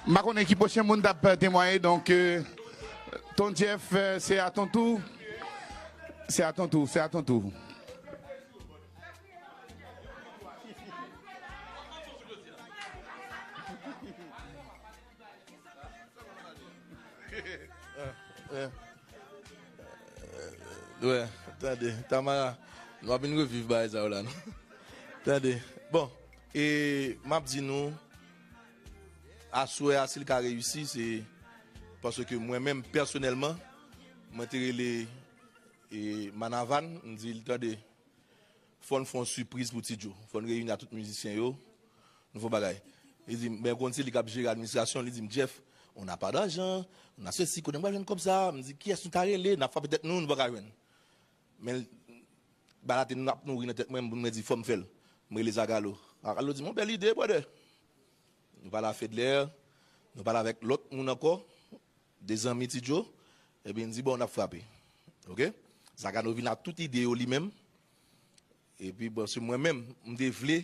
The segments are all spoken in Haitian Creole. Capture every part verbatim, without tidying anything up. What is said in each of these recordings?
M pa konnen ki pwochen moun t ap temwaye, donk, euh, Ton Jeff, euh, c'est à ton tour. C'est à ton tour, c'est à ton tour. Wè, tande, Tamara, nou ap vin reviv bagay sa yo la, non? Tande, bon, e m ap di nou, aswè a, si l ka reyisi, se paske mwen menm, pèsonèlman, mwen te rele, e, Manavan, m di l, tande, fò n fè yon sipriz pou Ti Djo. Fò n reyini a tout mizisyen yo. Nou fè yon bagay. Li di m, ben, konn se li k ap jere administrasyon. Li di m, Jeff, on n'a pas d'argent, on a ceci, kote n pral jwenn kòb sa a? M di, kiyès nou ta rele? N ap frape tèt nou, nou pa ka jwenn. Men, bagay la te ap nouri nan tèt mwen, mwen di, fò m fè l. Mwen rele Zagalo. Zagalo di m, yon bèl ide, brother. Nou pale a Fedler, nou pale avèk lòt moun ankò, de zanmi Ti Djo, epi n di, bon, n ap frape. Oke? Zagalo vin ak tout ide yo li menm. Epi, bon, se mwen menm, m te vle,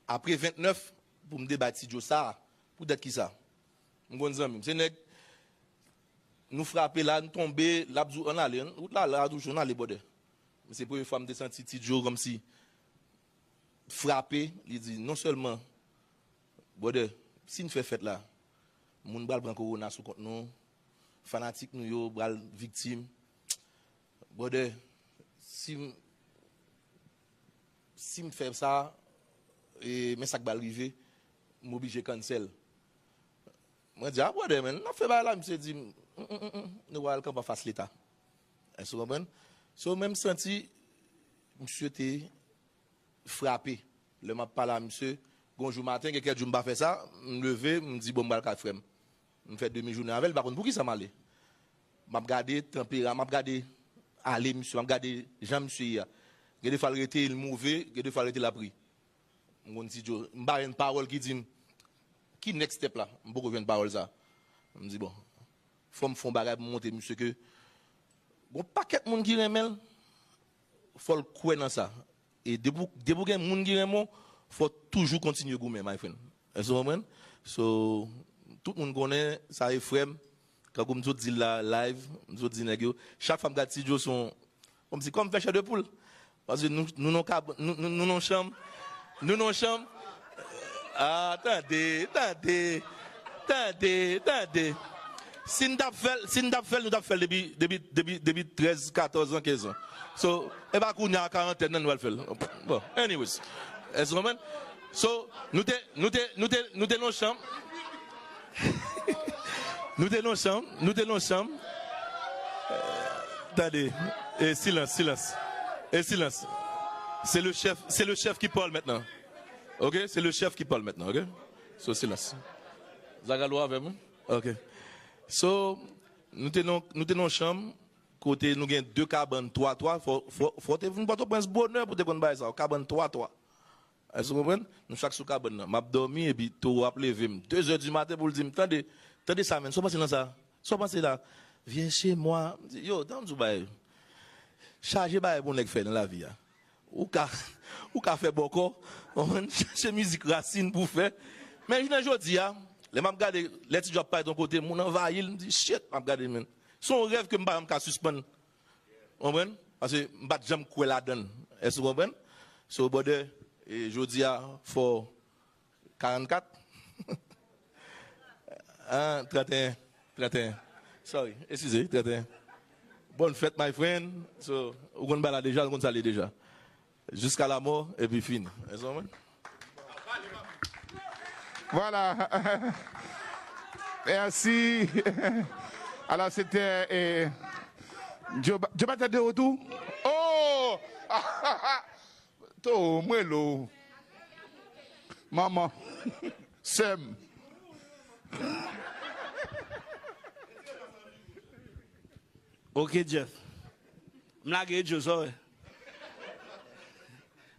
apre vennèf, pou m te bay Ti Djo sa a. Poutèt ki sa? M konn zanmi m. Se nèg, nou frape la, nou tonbe, l ap di w, ann ale, wout la la toujou, ann ale, brother. Men se premye fwa m te santi Ti Djo kòmsi frape, li di, non sèlman, brother, si n fè fèt la, moun pral pran kowona sou kont nou, fanatik nou yo pral viktim. Brother, si m, si m fè sa, e, men sa k pral rive, m oblije cancel. Mwen di, a, brother, men, n ap fè bagay la, misye di m, mm, mm, mm, mm, nou pral kanpe anfas Leta. Èske w konprann? So, men m santi, misye te frape. Lè m ap pale a misye, gon jou maten, gen kèk jou m pa fè sa, m leve, m di, bon, m pral kay frè m. M fè demi jounen avè l, m pa konn poukisa m ale. M ap gade tanpera, m ap gade ale misye, m ap gade jan misye ye a. Gen de fwa l rete, l move, gen de fwa l rete, l ap ri. M konn Ti Djo, m pa jwenn pawòl ki di m, ki next step la? M poko jwenn pawòl sa. M di, bon, fò m fè yon bagay pou m montre misye ke gon pakèt moun ki renmen l, fò l kwè nan sa. E depi, depi w gen moun ki renmen w, fò w toujou kontinye goumen, my friend. Èske w konprann? So, tout moun konnen, sa e frè m. Kankou m sot di l la, live, m sot di nèg yo. Chak fwa m gad Ti Djo, se yon, kòmsi kò m fè chè de poul. Paske nou, nou nan kab-, nou, nou, nou nan chanm. Nou nan chanm. Ah, tande, tande. Tande, tande. Si n t ap fè l, si n t ap fè l, nou t ap fè l depi, depi, depi, depi trèz, katòz an, kenz an. So, e pa kounye a, karantèn nan, nou al fè l. Bon, anyways. Èske w konprann? So, nou te, nou te, nou te, nou te nan chanm. Nou te nan chanm, nou te nan chanm. Tande, e silans, silans. E silans. C'est le chef, c'est le chef qui parle maintenant. Ok? C'est le chef qui parle maintenant, ok? So, silans. Zagalo avè m, wi? Ok. So, nou te nan, nou te nan chanm, kote nou gen de kabann twa twa, fò, fò, fò te vin Pòtoprens bonè pou te konn bagay sa yo, kabann twa twa. Èske w konprann? Nou chak sou kabann nan. M ap dòmi, epi towo ap leve m. De zè di maten pou l di m, tande, tande sa, menn, sa w panse nan sa? Sa w panse la? Viens chez moi. M di, yo, tan m di w bagay. Chaje bagay pou nèg fè nan lavi a. Ou ka, ou ka fè bòkò, w konprann, chache mizik rasin pou w fè. Men jounen jodi a, lè m ap gade, lè Ti Djo ap parèt yon kote, moun anvayi l, m di, shit, m ap gade, menn. Se yon rèv ke m pa janm ka sispann. Ou konprann? Paske m pa t janm kwè ladan l. Èske w konprann? So, brother, e jodi a, fò karannkat. Ah, trannteyen. Trannteyen. Sorry, eskize, trannteyen. Bonne fête, my friend. So, ou konn bagay la deja, ou konn sa l ye deja. Jusqu'à la mort, epi fini. Èske w konprann? Voilà. Merci. Alors, c'était, eh, Joe Ba-, Joe Bata de retour. Oh! To, mwen lo. Manman. Sè m. Ok, Jeff. M lage Joe, sa w wè.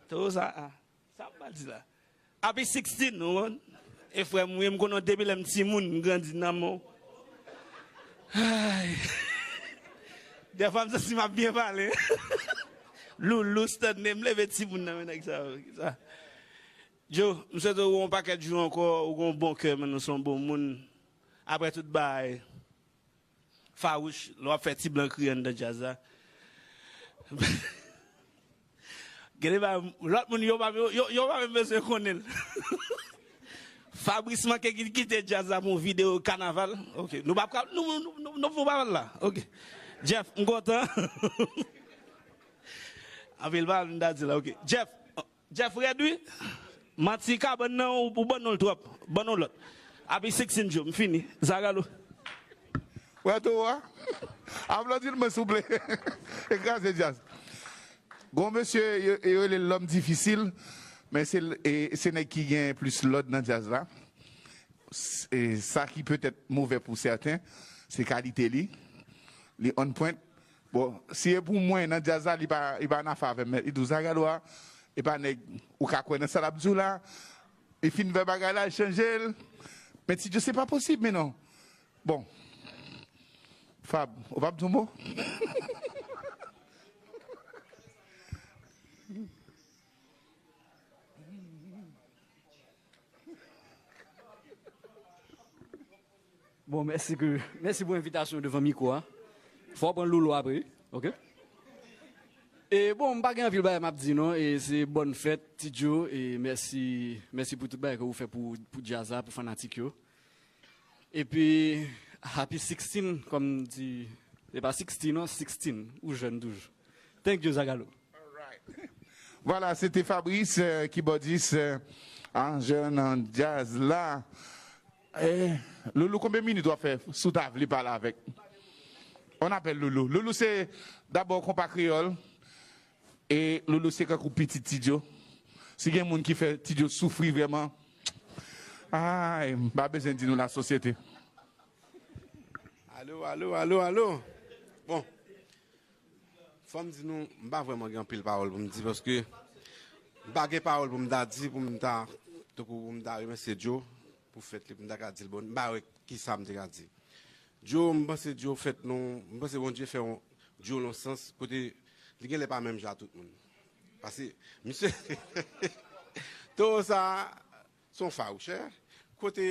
To, sa, ah. Sa m pral di la? Happy sixteen, ou konn? E frè m, wi, m konnen w depi lè m timoun, m grandi nan men w. Ay. Dèfwa m santi m ap byen pale. Loulou, Stanley, m leve timoun nan men nèg sa yo. Sa. Joe, m swete w yon pakèt jou ankò, ou gon bon kè, men ou se yon bon moun. Apre tout bagay, fawouch, lè w ap fè ti blan kriye anndan djaz la. Gen de bagay, lòt moun yo pa, yo, yo pa menm bezwen konnen l. Fabrice manke ki kite djaz la pou yon videyo kanaval. Ok, nou pa pral, nou, nou, nou, nou pou pa pral la. Ok. Jeff, m kontan. Anpil bagay nou ta di la, ok. Jeff, Jeff rèd wi. Manti kabann nan ou, ou ban nou l twòp. Ban nou lòt. Abi sixteen Joe, m fini. Zagalo. Wè tou a. Aplodi l mwen souple. E kraze djaz. Gon mesye, yo, yo rele l lòm difisil, men se, e, se nèg ki gen plis lòd nan djaz la. S-, e, sa ki petèt movè pou sèten, se kalite li. Li on point. Bon, si e pou mwen, nan djaz la, li pa, li pa nan afè avè m. Li di w, Zagalo a, e pa nèg ou ka kwè nan sa l ap di w la. Li fin fè bagay la, li chanje l. Men Ti Djo, se pa posib, men non. Bon. Fab, ou p ap di yon mo? Bon, mèsi ke, mèsi pou envitasyon devan mikwo a. Fò w pran Loulou apre, ok? E bon, m pa gen anpil bagay m ap di non, e se bòn fèt, Ti Djo, e mèsi, mèsi pou tout bagay ke ou fè pou, pou djaz la, pou fanatik yo. Epi, happy sixteen, kòm di, se pa sixteen non, sixteen, ou jèn toujou. Thank you, Zagalo. Alright. Vwala, se te Fabrice, euh, kibòdis, euh, aranjè nan djaz la. Eh, Loulou, konbyen minit w ap fè si w ta vle pale avèk? On apèl Loulou. Loulou se dabò konpa kreyòl. E Loulou se kankou pitit Ti Djo. Si gen moun ki fè Ti Djo soufri vrèman, ay, m pa bezwen di nou lasosyete. Alo, alo, alo, alo. Bon. Fò m di nou, m pa vrèman gen anpil pawòl pou m di, paske m pa gen pawòl pou m ta di, pou m ta, tankou pou m ta remèsye Djo pou fèt li, pou m ta ka di l bon, m pa wè kisa m te ka di. Djo, m panse Djo fèt nou, m panse Bondye fè yon, Djo nan sans, kote li genlè pa menm jan ak tout moun. Paske, misye, towo sa, se yon fawouchè. Kote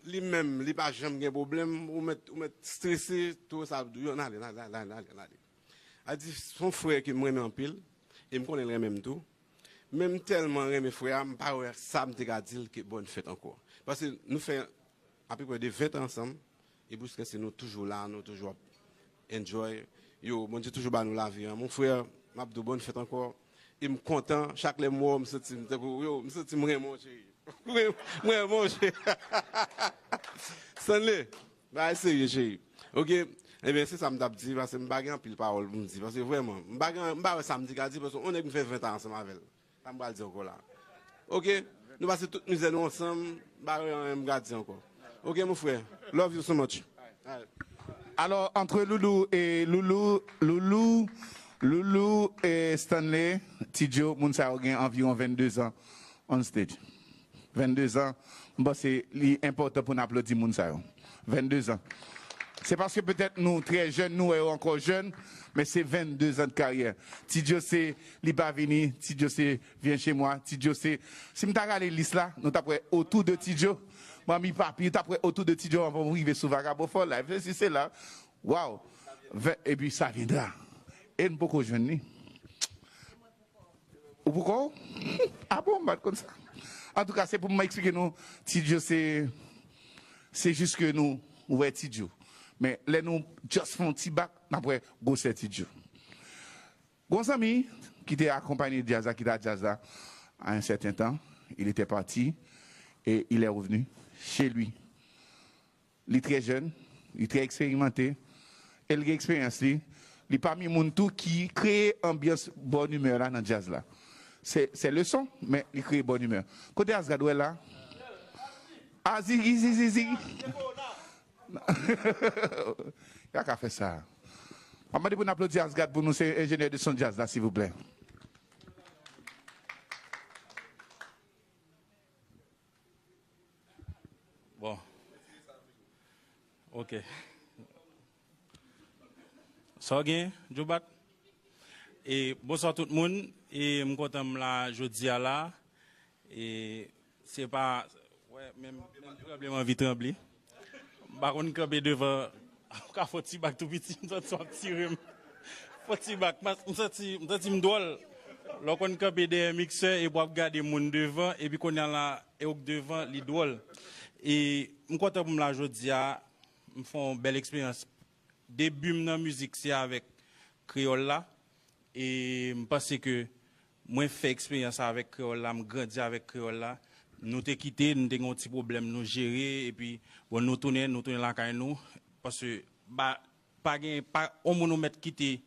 li menm, li pa janm gen pwoblèm, ou mèt, ou mèt strese, towo sa ap di w, yo, n ale, n ale, n ale, n ale, n ale. A di, se yon frè ke m renmen anpil, e m konnen l renmen m tou. Men m tèlman renmen frè a, m pa wè sa m te ka di l ke bòn fèt ankò. Paske nou fè apeprè de ven tan ansanm, e bouskèsi nou toujou la, nou toujou ap enjoy. Yo, Bondye toujou ba nou lavi an. Mon frè, m ap di w bòn fèt ankò. E m kontan, chak lè m wè w, m santi m tankou, yo, m santi m renmen w, cheri. Mwen, mwen, mwen, monchè. Stanley, bagay serye, cheri. Ok? Ebyen, se sa m t ap di, paske m pa gen anpil pawòl pou m di. Paske vrèman, m pa gen, m pa wè sa m te ka di, paske yon nèg m fè ven tan ansanm avè l. Sa m pral di ankò la. Ok? Nou pase tout mizè nou ansanm, m pa gen anyen m ka di ankò. Ok, mon frè. Love you so much. Alright. Alò, antre Loulou e Loulou, Loulou, Loulou e Stanley, Ti Djo, moun sa yo gen anviwon vennde zan on stage. Vennde zan, m panse li enpòtan pou n aplodi moun sa yo. Vennde zan. Se paske petèt nou trè jèn, nou wè yo ankò jèn, men se vennde zan de karyè. Ti Djo se, li pa vini, Ti Djo se, viens chez moi, Ti Djo se, si m ta rale lis la, nou t ap wè otou de Ti Djo, manmi papi, ou t ap wè otou de Ti Djo anvan w rive sou Vagabon Fò, Live, sesi, sela. Waw! Vè-, epi sa vyendra. E n poko jwenn li. Ou poko? A bon, m pa t konn sa. Antouka, se pou m eksplike nou, Ti Djo se, se jis ke nou wè Ti Djo. Men lè nou just fè yon ti bak, n ap wè gwosè Ti Djo. Gon zanmi ki te akonpanye djaz la, ki t a djaz la, à un certain temps, il était parti et il est revenu chez lui. Li trè jèn, li trè eksperimante, e l gen eksperyans li. Li pami moun tou ki kreye anbyans bòn imè la nan djaz la. Se, se leson, men li kreye bòn imè. Kote Asgad, w wè la? A, Ziggy, Ziggy, Ziggy. Y a ka fè sa. Mwen mande pou n aplodi Asgad pou nou, se enjenyè de son djaz la, silvouplè. Bon. Ok. Sa w gen, Djoubak? E bonswa tout moun. E m kontan m la jodi a la. E se pa, wè, menm, menm tranble, m anvi tranble. M pa konn kanpe devan, ka fè ti bak tou piti, m santi w ap tire m. Fè ti bak, m santi, m santi m dwòl. Lè w konn kanpe dèyè miksè epi w ap gade moun devan, epi kounye a la, e w k devan, li dwòl. E m kontan pou m la jodi a, m fè yon bèl eksperyans. Debi m nan mizik, se avèk kreyòl la. E m panse ke mwen fè eksperyans avèk kreyòl la, m grandi avèk kreyòl la. Nou te kite, nou te gen yon ti pwoblèm, nou jere, epi, bon, nou tounen, nou tounen lakay nou. Paske, ba, pa gen, pa, yon moun ou mèt kite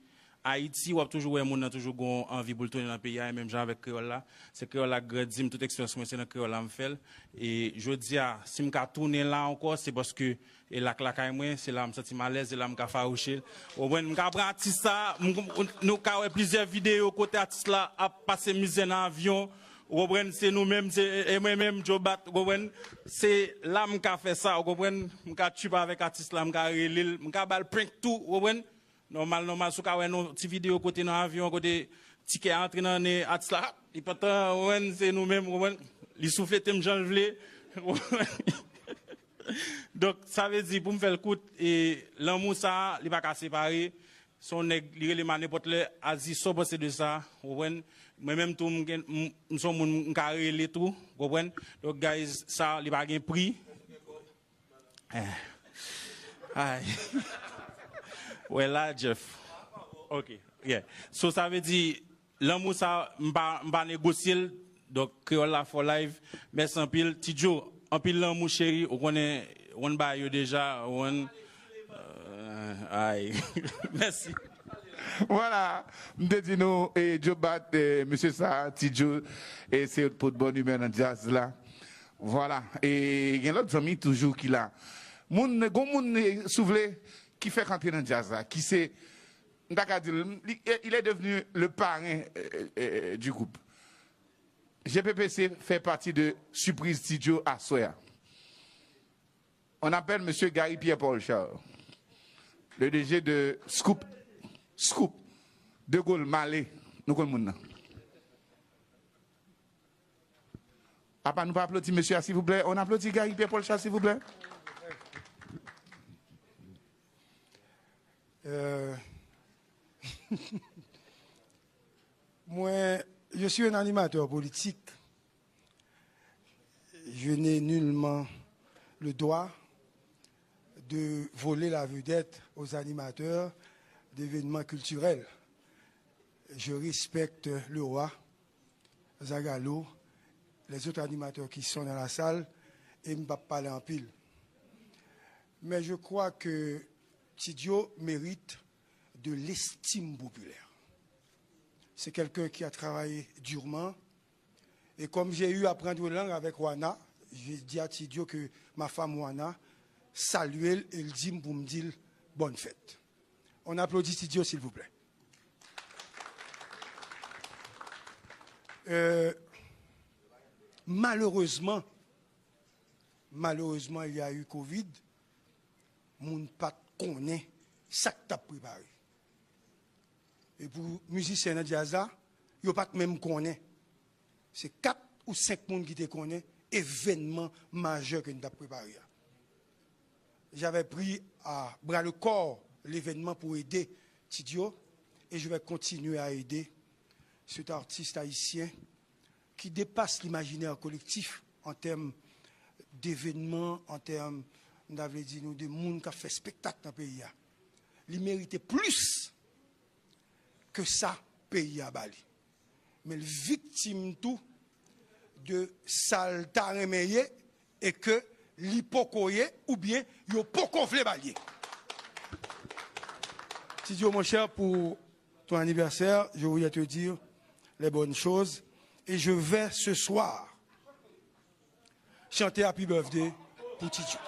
Ayiti, w ap toujou wè moun nan toujou gon anvi pou l tounen nan peyi a, e menm jan avèk kreyòl la. Se kreyòl la k grandi m, tout eksperyans mwen, se nan kreyòl la m fè l. E jodi a, si m ka tounen la ankò, se paske e la k lakay mwen, se la m santi m alèz, se la m ka fawouche. Ou konprann? M ka pran atis sa, m, nou ka wè plizyè videyo kote atis la ap pase mizè nan avyon. Ou konprann? Se nou menm, se, e mwen menm, Joe Bat, ou konprann? Se la m ka fè sa, ou konprann? M ka trip avèk atis la, m ka rele l, m ka ba l prank tou, ou konprann? Nòmal, nòmal, si w ka wè nan ti videyo kote nan avyon, kote tikè a antre nan nen atis la, hap, li pantan, ou konprann? Se nou menm, ou konprann? Li souflete m jan l vle. Donk, sa vle di, pou m fè l kout, e lanmou sa a, li pa ka separe. Se yon nèg, li rele m a nenpòt lè, Azi, sa w panse de sa, ou konprann? Mwen menm tou, m gen, m, m se yon moun, m ka rele tou, ou konprann? Donk, guys, sa, li pa gen pri. Eh. Ay. Wè la, Jeff. Ok, yeah. So, sa vle di, lanmou sa, m pa, m pa negosye l. Donk, Kreyòl la for life. Mèsi anpil. Ti Joe, anpil lanmou, cheri. Ou konnen, ou konn bagay yo deja. Ou konn, euh, ay. Mèsi. Vwala, m te di nou, e, Joe Bat, e, mesye sa, Ti Joe, e, se yon pot bòn imè nan djaz la. Vwala, e, gen lòt zanmi toujou ki la. Moun, gon moun, e, si w vle, ki fèk antre nan djaz la, ki se, m ta ka di l, li, e, il est devenu le parrain, e, e, e, du groupe. G P P C fait partie de surprise Ti Joe aswè a. On appelle Monsieur Gary Pierre-Paul Charles, le D G de Scoop, Scoop, De Gaulle, Malé, nou konn moun nan. Apa nou pa aplodi mesye a, silvouplè? On applaudit Gary Pierre-Paul Charles, silvouplè? Euh, Moi, je suis un animateur politique. Je n'ai nullement le droit de voler la vedette aux animateurs d'événements culturels. Je respecte le roi, Zagalo, les autres animateurs qui sont dans la salle, et m p ap pale anpil. Mais je crois que Ti Joe mérite de l'estime populaire. C'est quelqu'un qui a travaillé durement. Et comme j'ai eu à prendre langue avec Wana, je dis à Ti Joe que ma femme Wana salue l e l di m pou m di l bonne fête. On applaudit Ti Joe, s'il vous plaît. Euh, malheureusement, malheureusement, il y a eu covid. Moun pa t konnen sa k t ap prepare. E pou mizisyen nan djaz la, yo pa t menm konnen. Se kat ou senk moun ki te konnen evènman majè ke n t ap prepare a. J'avais pris à bras le corps l'événement pour aider Ti Joe et je vais continuer à aider cet artiste haïtien qui dépasse l'imaginaire collectif en termes d'événements, en termes, m ta vle di nou, de moun k ap fè spektak nan peyi a. Li merite plis ke sa peyi a ba li. Men l viktim tou de sa l ta renmen ye e ke li poko ye oubyen yo poko vle ba l ye. Ti Joe, mon cher, pour ton anniversaire, je voulais te dire les bonnes choses et je vais ce soir chanter Happy Birthday pour Ti Joe.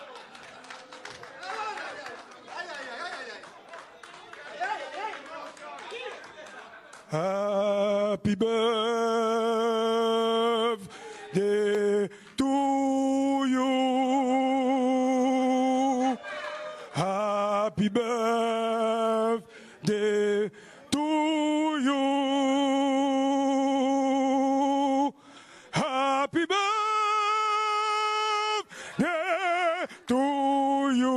Happy birthday to you. Happy birthday to you. Happy birthday to you.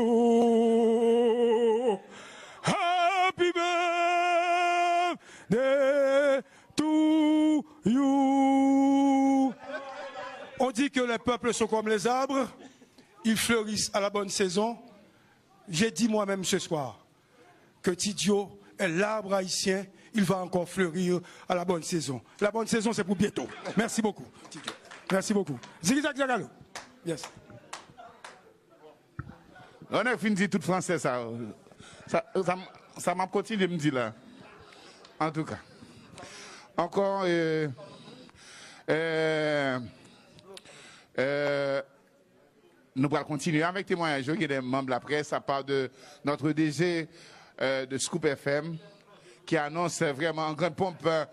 Happy birthday to you. On dit que les peuples sont comme les arbres, ils fleurissent à la bonne saison. J'ai dit moi-même ce soir que Ti Djo est l'arbre haïtien, il va encore fleurir à la bonne saison. La bonne saison, c'est pour bientôt. Merci beaucoup, Ti Djo. Merci beaucoup. Zigizag Zagalo. Yes. Lè w nèk fin di tout fransè sa, sa, sa, sa m ap kontinye m di la. Antouka. Ankò, e, e, e, nou pral kontinye avèk temwayaj yo. Gen de manm laprès, à part de notre D G, euh, de Scoop F M, qui annonce vraiment en grande pompe, euh,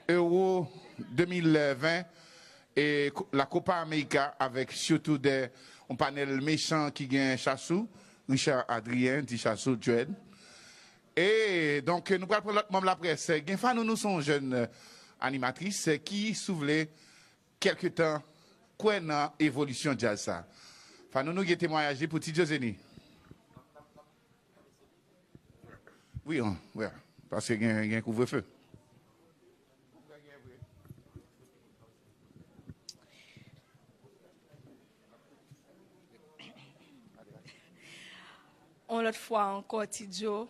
Euro deux mille vingt et co-, la Copa América avec surtout des, un panel méchant ki gen Chasou, Richard Adrien, di Chasou, Dread. E donk, nou pral pran lòt manm laprès. Gen Fanou, nou se yon jèn, euh, animatris, euh, ki, si w vle, kèlke tan, kwè nan evolisyon djaz sa. Fanou, nou gen temwayaj li pou Ti Djo Zeni. Wi, an, wi, paske gen, gen kouvrefe. On lòt fwa ankò, Ti Djo,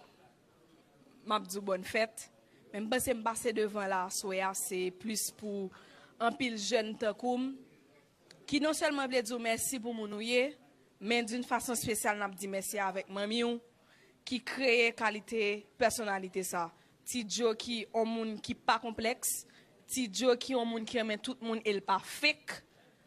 m ap di w bòn fèt. Men m panse m pase devan la aswè a, se plis pou anpil jèn tankou m, ki non sèlman vle di w mèsi pou moun ou ye, men d'une façon spéciale, n ap di mèsi avèk manmi w, ki kreye kalite pèsonalite sa. Ti Djo ki on moun ki pa konplèks, Ti Djo ki on moun ki renmen tout moun e l pa fake.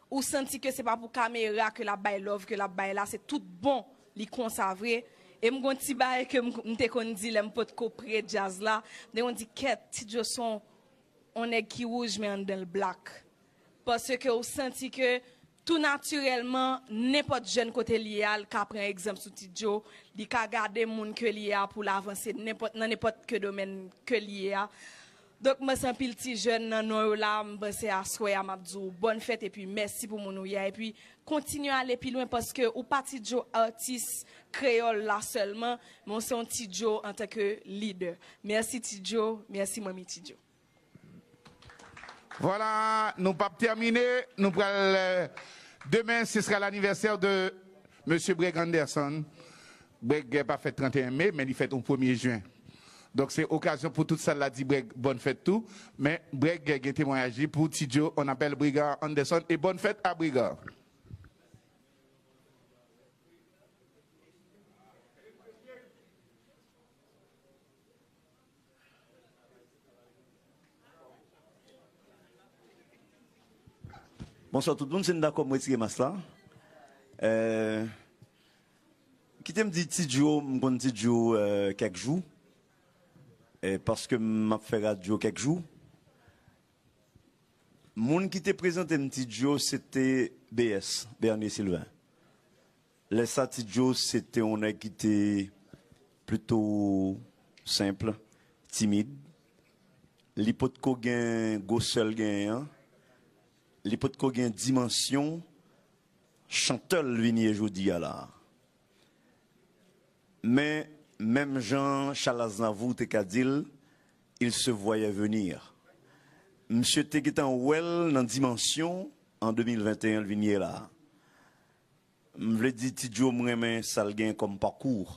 Ou santi ke se pa pou kamera ke l ap bay love, ke l ap bay la, se tout bon li konsa vre. E m gon ti bagay ke m, m te konn di lè m potko pre djaz la, m te konn di, kèt, Ti Djo se on, on nèg ki wouj, men anndan l black. Paske ou santi ke tou natirèlman, nenpòt jèn kote l ye a, l ka pran egzanp sou Ti Djo, li ka gade moun ke l ye a pou l avanse nenpòt, nan nenpòt ke domèn ke l ye a. Donk, m panse anpil ti jèn nan non yo la, m panse aswè a, m ap di w bòn fèt epi mèsi pou moun ou ye a. Epi, kontinye ale pi lwen paske ou pa Ti Djo atis kreyòl la sèlman, men w se yon Ti Djo antanke lidè. Mèsi Ti Djo, mèsi manmi Ti Djo. Vwala, nou p ap tèmine, nou pral, euh, demain, ce sera l'anniversaire de Monsieur Breg Anderson. Breg pa fèt trannteyen me, men li fèt yon premye jen. Donk, se okazyon pou tout sal la di Breg bòn fèt tou. Men Breg gen temwayaj li pou Ti Djo, on appelle Brega Anderson, e bòn fèt a Brega. Bonswa tout moun, si n dakò m retire mas la. Euh, kite m di Ti Djo, m konn Ti Djo, euh, kèk jou. Euh, paske m ap fè radyo kèk jou. Moun ki te prezante m Ti Djo, se te B S, Bernier Sylvain. Lè sa, Ti Djo, se te yon nèg ki te plito senp, timid. Li potko gen gwosè l genyen an. Li potko gen dimansyon chantè l vin ye jodi a la a. Men, menm jan Charles Aznavour te ka di l, il se voyait venir. Misye te gentan wè l nan dimansyon an de mil venteyen l vin ye la a. M vle di Ti Djo, m renmen sa l gen kòm pakou.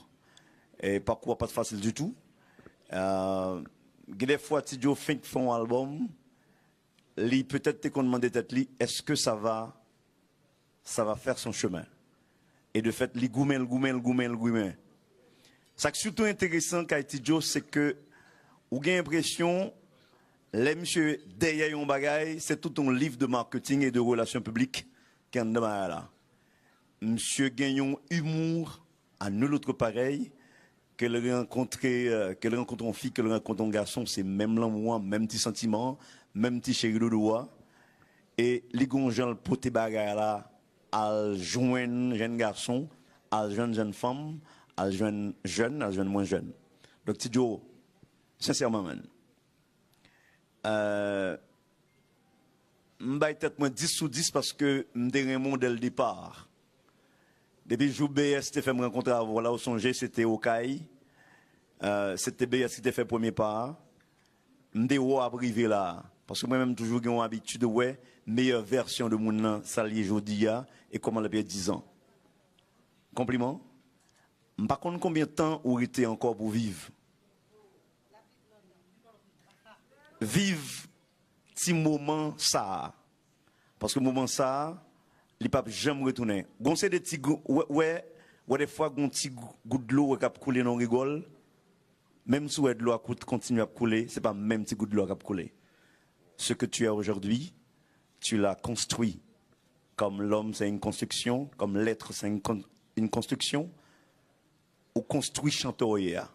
E pakou a pa t fasil ditou. Euh, gen de fwa Ti Djo fenk fè yon albòm, li petèt te konn mande tèt li, est-ce que ça va, ça va faire son chemin? E de fèt, li goumen, l goumen, l goumen, l goumen. Sa k sitou enteresan kay Ti Djo, se ke ou gen enpresyon, lè misye dèyè yon bagay, se tout yon liv de marketing e de relasyon piblik ki anndan bagay la. Misye gen yon humour à nul autre pareil, ke l rankontre, euh, ke l rankontre yon fi, ke l rankontre yon gason, se menm lanmou an, menm ti santiman an, menm ti cheri doudou a. E li gon jan l pote bagay la al jwenn jèn gason, al jwenn jèn fanm, al jwenn jèn, al jwenn mwen jèn. Donk, Ti Djo, sensèman, man, euh, m bay tèt mwen dis sou dis paske m te renmen w dès le départ. Depi jou B S te fè m rankontre avè w la, ou sonje, se te Okay. Euh, se te B S ki te fè premye pa a. M te wè w ap rive la a. Paske mwen menm, m toujou gen yon abitid wè meyè vèsyon de moun nan, sa l ye jodi a, e kòman l ap ye dizan. Konpliman. M pa konn konbyen tan ou rete ankò pou viv. Viv ti moman sa a. Paske moman sa a, li p ap janm retounen. Gon se de ti gou-, wè, wè, wè defwa gon ti gou-, gout dlo wè k ap koule nan yon rigòl. Menm si w wè dlo a kout-, kontinye ap koule, se pa menm ti gout dlo a k ap koule. Ce que tu es aujourd'hui, tu l'as construit. Comme l'homme, c'est une construction, comme l'être, c'est une con-, une construction. Ou konstwi chantè w ye a.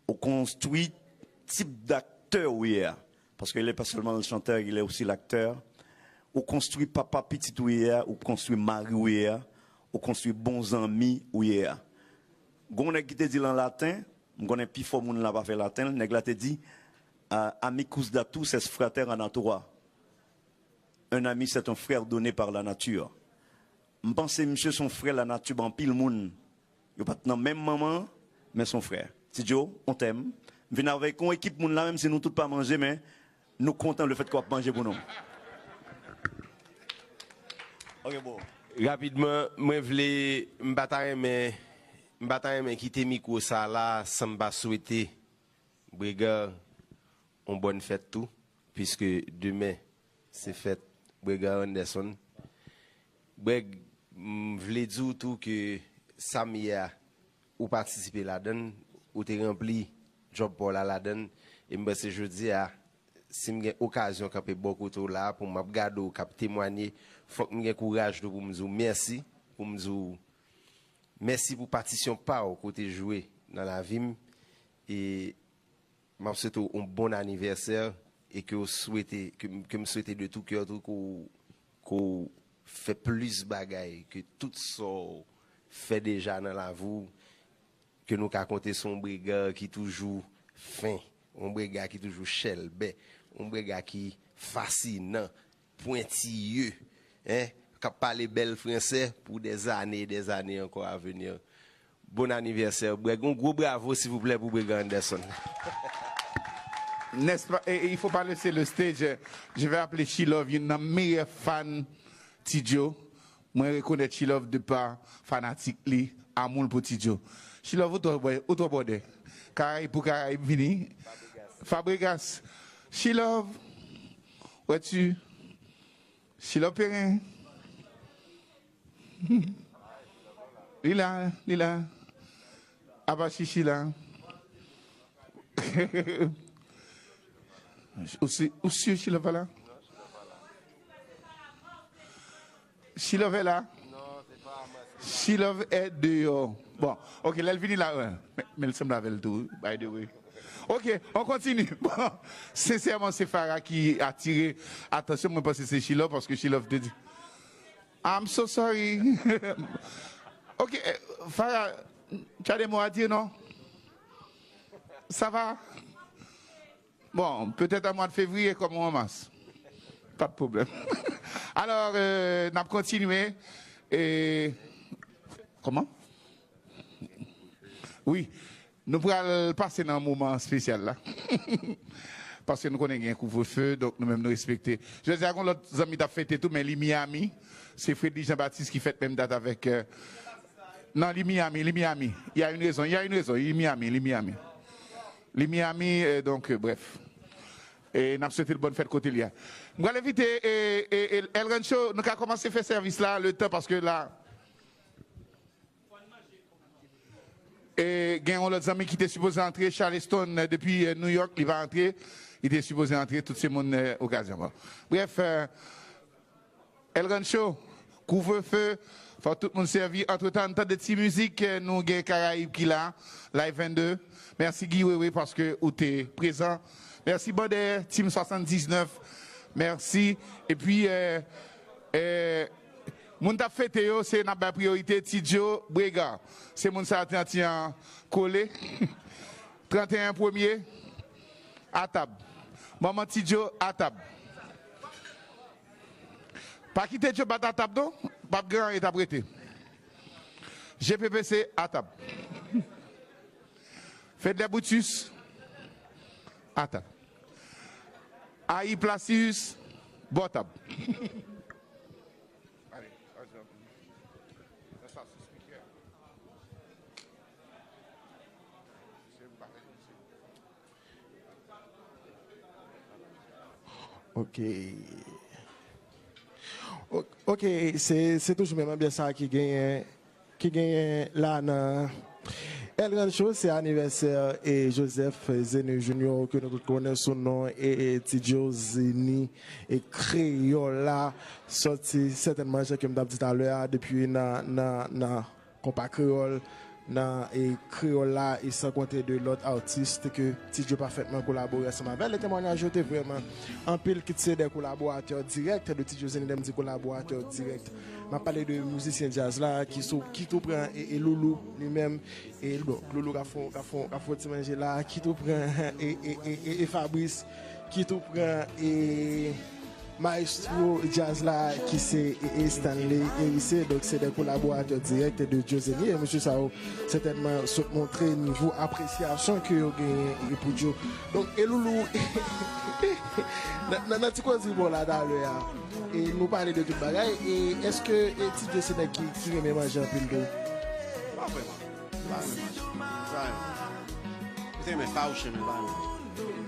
Ou konstwi tip daktè w ye a. Parce qu'il est pas seulement le chanteur, il est aussi l'acteur. Ou konstwi papa pitit ou ye a, ou konstwi mari w ye a, ou konstwi bon zanmi w ye a. Gon nèg ki te di l an laten, m konnen pifò moun la pa fè laten, nèg la te di, ah, amicus datus est frater a natura. Un ami, c'est un frère donné par la nature. M panse misye se yon frè lanati ba anpil moun. Yo pa t nan menm manman, men se yon frè. Ti Djo, on t'aime. M vin avèk yon ekip moun la, menm si nou tout pa manje, men nou kontan le fèt ke w ap manje pou nou. Ok, bon. Rapidman, mwen vle, m pa ta renmen, m pa ta renmen kite mikwo sa la san m pa swete Brega on bòn fèt tou, piske demen se fèt Brega Anderson. Breg, m vle di w tou ke sa m ye a, ou patisipe ladan l, ou te ranpli djòb pa w la ladan l, e m panse jodi a, si m gen okazyon kanpe bò kote w la, pou m ap gade w k ap temwanye, fòk m gen kouraj tou pou m di w mèsi, pou m di w mèsi pou patisyon pa w ke w te jwe nan lavi m, e m ap swete w yon bon anivèsè e ke w swete, ke, ke m swete de tout cœur tou ke w, ke w fè plis bagay ke tout sa w fè deja nan lavi w, ke nou ka konte sou yon Brega ki toujou fen, yon Brega ki toujou chèlbè, yon Brega ki fasinan, pwentiye, en, k ap pale bèl fransè pou dè zane e dè zane ankò a veni. Bon anivèsè, Breg. Yon gwo bravo, silvouplè, pou Brega Anderson. N'est-ce pas? Et il faut pas laisser le stage. Je vais appeler Chilove, youn nan meyè fan Ti Djo. Mwen rekonèt Chilove de pa fanatik li, amour l pou Ti Djo. Chilove, ou twò bò-, ou twò bòdè. Karayib pou Karayib vini. Fabregas. Chilove. Wè ti. Chilove Perrin. Li la, li la. Apa Chichi la. Ou si, ou si Chilove pa la? Chilove la? Chilove è deyò. Bon, ok, lè l vini la, wè. Men, men l sanble avè l tou, by the way. Ok, on continue. Bon, sensèman, se Farah ki atire atansyon. Mwen panse se Chilove, paske Chilove te di, I'm so sorry. Ok, eh, Farah, tu as des mots à dire, non? Ça va? Bon, peut-être à mois de février, comme on masse. Pas de problème. Alors, euh, n ap kontinye. E, kòman? Wi. Nou pral pase nan moman espesyal la. Paske nou konnen gen kouvrefe, donk nou menm nou respekte. Jodi a, gon lòt zanmi t ap fete tou, men li Miami. Se Fredly Jean Baptiste ki fèt menm dat avèk, euh, non, li Miami, li Miami. Il y a une raison, il y a une raison, li Miami, li Miami. Li Miami, euh, donk, euh, bref. E n ap swete l bòn fèt kote li a. M pral envite, e, e, e, El Rancho, nou ka kòmanse fè sèvis la, le tan, paske la, e gen yon lòt zanmi ki te sipoze antre, Charleston, euh, depi, euh, New York, li pa antre. Li te sipoze antre, tout se moun, euh, okazyon. Bon. Bref, euh, El Rancho, kouvrefe, fò tout moun sèvi. Antretan, n tande ti mizik, eh, nou gen Karayib ki la, Live vennde. Mèsi Guy Wewe paske ou te prezan. Mèsi Bandè, Team swasanndiznèf. Mèsi. Epi, eh, eh, moun t ap fete yo, se n ap bay priyorite, Ti Djo, Brega. Se moun sa t an ti an kole. Tranteyen premye, atab. Manman Ti Djo, atab. Pa kite Djo bat atab non, p ap gen anyen, t ap rete. G P P C, atab. Fedler Brutus, atab. Ayi Placius, bò tab. Ok. O- Ok, se se toujou menm anbyans sa ki genyen ki genyen la nan El Rancho, se anivèsè e Joseph Zeni Junior ke nou tout konnen sou non e, e Ti Joe Zeni e Kreyòl la sòti sètènman jan ke m t ap di talè a depi nan nan nan konpa kreyòl nan e kreyòl la e san konte de lòt atis ke Ti Joe pafètman kolabore ansanm avè l. E temwanyaj yo te vrèman anpil kit se de kolaboratè dirèk de Ti Joe Zeni. Lè m di kolaboratè dirèk, m ap pale de mizisyen djaz la ki sou ki tou pran e, e Loulou li menm e bon, Loulou ka fon ka fon ka fon ti manje la ki tou pran e, e, e, e, e Fabrice ki tou pran e Maestro djaz la ki se e, e Stanley Hérissé, donk se de kolaboratè dirèk de Joe Zeni e mesye sa yo sètènman sot montre nivo apresyasyon ke yo genyen e pou Joe. Donk e Loulou nan nan- nan ti koze bon la talè a e nou pale de tout bagay e èske e Ti Joe se nèg ki ki renmen manje anpil tou? Pa vrèman. Pa vrèman. Pa vrèman. Mwen te renmen fawouche men pa renmen manje.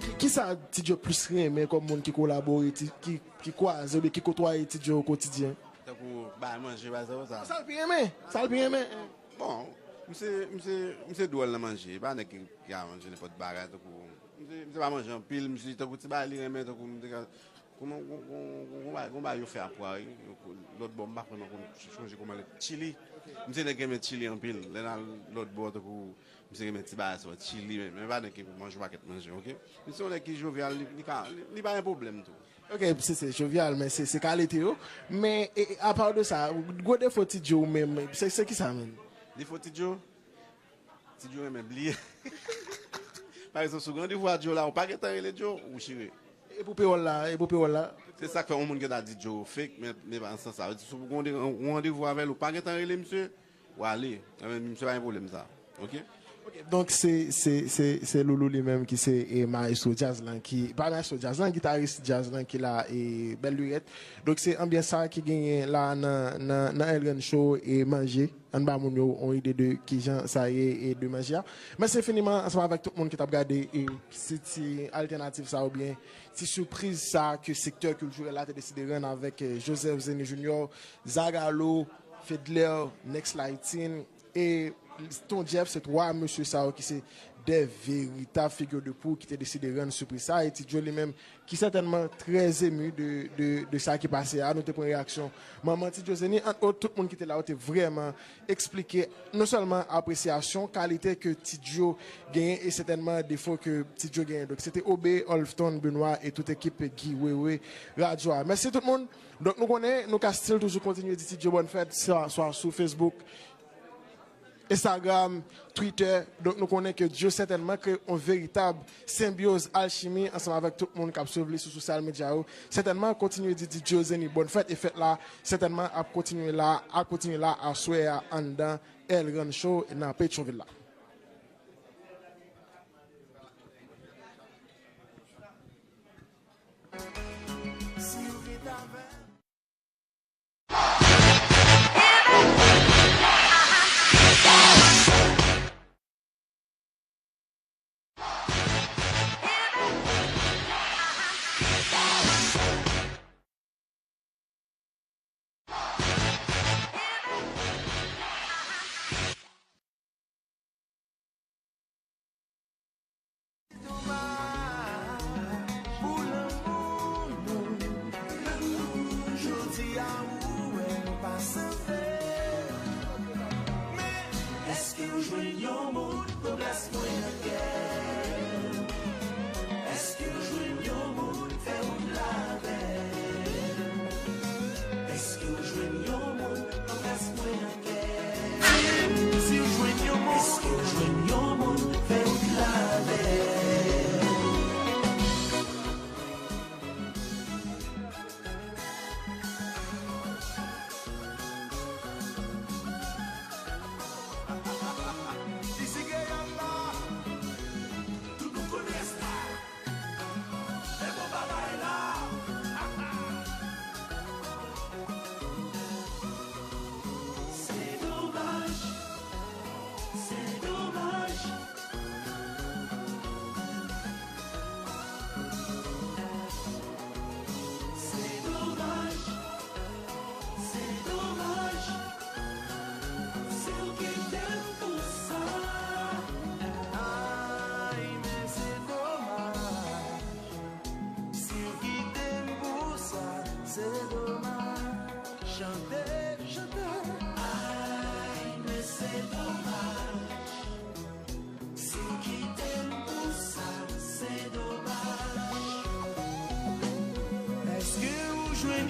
Ki- Kisa Ti Joe plis renmen kòm moun ki kolabore, ti- ki ki kwaze oubyen ki kotwaye Ti Joe o kotidyen? Tankou bay manje, bay sa, sa. Sa l pi renmen? Sa l pi renmen? Bon, m se, m se, m se dwòl nan manje. E pa nèg ki, ki ka manje nenpòt bagay. Tankou, m se, m se pa manje anpil. M se tankou ti bagay li renmen. Tankou m te ka, kòman, gon, gon, gon, gon bagay, gon bagay yo fè a pwa, wi. Lòt bò, m pa vrèman konn chonje kòman l chili. M se nèg ki renmen chili anpil. Lè n al lòt bò, tankou, m se renmen ti bagay sa, chili, men, men pa nèg ki manje yon pakèt manje, oke? M se yon nèg ki jovyal, li, li ka, li, li pa gen pwoblèm tou. Ok, se se jovyal, men se se kalite yo. Men e, e, apa de sa, gwo defo Ti Joe ou menm, se se kisa menm? Defo Ti Joe? Ti Joe renmen bliye. Pa egzanp, si w gen randevou a Joe la, ou pa gentan rele Joe, ou chire. E pou pewòl la, e pou pewòl la? Se sa k fè yon moun gentan di Joe fake, men, men pa nan sans sa. Si w gen yon randevou avè l, ou pa gentan rele misye, w ale. Anben, misye pa gen pwoblèm sa. Oke? Ok, donk se se se se Loulou li menm ki se e, maestro djaz lan ki pa maestro djaz lan, gitaris djaz lan ki la e bèl lirèt. Donk se anbyans sa ki genyen la nan nan nan El Rancho e manje. Ann ba moun yo yon ide de kijan sa ye e de manje a. Mèsi enfiniman ansanm avèk tout moun ki t ap gade e, se ti altènativ sa oubyen ti sipriz sa ke sektè kiltirèl la te deside rann avèk e, Joseph Zeni Junior, Zagalo, Fedler, Next Lighting, e Ton Jeff, se twa mesye sa yo ki se de veritab figi de pou ki te deside rann sipriz sa. E Ti Joe li menm, ki sètènman trè emu de, de, de sa ki pase a. Nou te pran reyaksyon manman Ti Joe Zeni, ant ot, tout moun ki te la yo te vrèman eksplike non sèlman apresyasyon, kalite ke Ti Joe genyen e sètènman defo ke Ti Joe genyen. Donk, se te Obe, Olfton, Benoit e tout ekip Guy Wewe radyo a. Mèsi tout moun. Donk, nou konnen, nou ka still toujou kontinye di Ti Joe bòn fèt, swa, swa sou Facebook, Instagram, Twitter. Donk, nou konnen ke Joe sètènman kreye yon veritab senbyoz, alchimi ansanm avèk tout moun k ap swiv li sou sosyal medya yo. Sètènman, kontinye di Ti Joe Zeni bòn fèt e fèt la sètènman ap kontinye la, ap kontinye la aswè a anndan El Rancho nan Petyonvil la.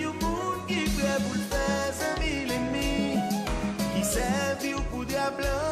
Yon moun ki prè pou l fè zanmi lènmi, ki sèvi w pou dyab lan.